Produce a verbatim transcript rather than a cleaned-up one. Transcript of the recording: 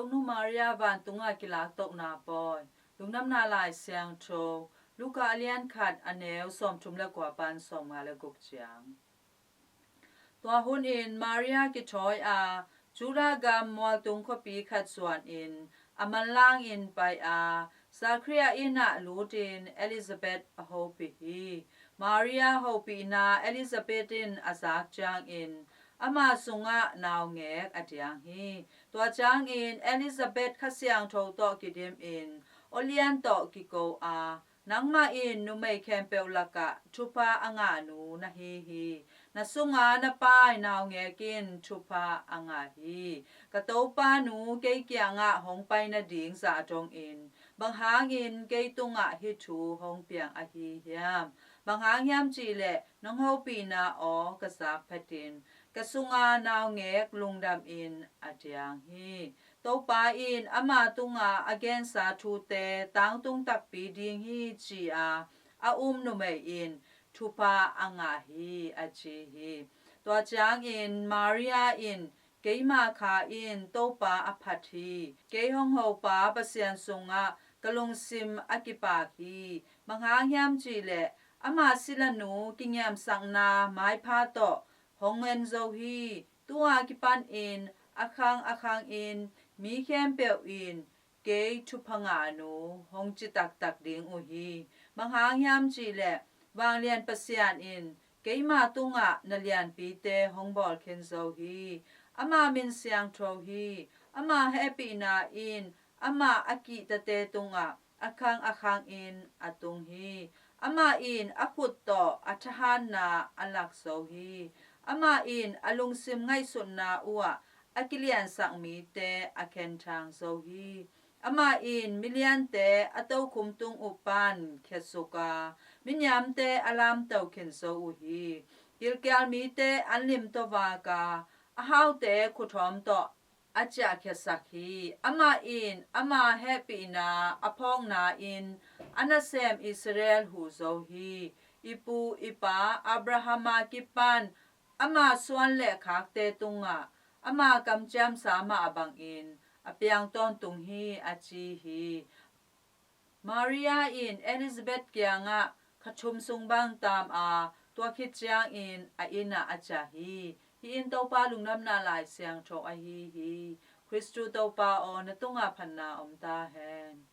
Tonu Maria vantungah kilaktohna pawi. Lungdamna Lai Siangtho, Luka a lian khat, a neu sawmthum le kua pan sawmnga le guk ciang. Tua hunin Maria kithawi a, Judah gam mualtung khuapi khat zuanin a manlangin pai a, Zakaria inn ah lutin Elizabeth a hopih hi. Maria hopihna Elizabeth in a zak ciangin ama sungah naungek a diang hi. Tua ciangin Elizabeth Kha Siangtho tawh kidimin, aw lian tawh kiko a, nangmah in numei khempeuh lakah thupha a ngahnu na hi hi. Na sunga na pai naungek in thupha a ngah hi. Ka Topa nu kei kiangah hong pai nading zah dongin bang hangin kei tungah hih thu hong piang ahi hiam? Bang hang hiam cihleh nong hopihna aw ka zak phetin ka sunga naungek lungdamin a diang hi. Topa in ama tunga a gensa thute tangtung takpi ding hi ci-a a um numei in thupha a ngah hi, a ci hi. Tua ciangin Maria in, keima kha in Topa a phat hi. Kei hong hopa Pasian sungah ka lungsim a kipak hi. Bang hang hiam cihleh ama silanu kingiamsakna maipha tawh hong en zo hi. Tu-a kipanin a khang a khangin mi khempeuh in kei thupha ngahnu hong ci taktak ding uh hi. Bang hang hiam cihleh vanglian Pasian in keima tungah na lianpite hong bawlkhin zo hi. Ama min siangtho hi. Ama hehpihna in ama a kihtate tungah a khang a khangin a tung hi. Amah in a khut tawh a thahatna a lak zo hi. Amah in a lungsim ngaihsutna uhah a kiliansak mite a khenthang zo hi. Amah in miliante a tokhum tung uh pan khiasuk a, miniamte a lamto khin zo uh hi. Gilkial mite an lim tawh vak a, a haute khuthawm tawh a ciahkhiasak hi. Amah in ama hehpihna a phawkna in a nasem Israel huh zo hi. I pu i pa Abraham a kipan ama suan le khakte tungah ama kamciamsa mah bangin a piang tawntung hi, a ci hi. Maria in Elizabeth kiangah kha thum sung bang taam a, tua khit ciangin a inn ah a ciah hi. Hih in Topa Lungdamna Lai Siangtho ahi hi. Khristu Topa aw, na tungah phatna om ta hen.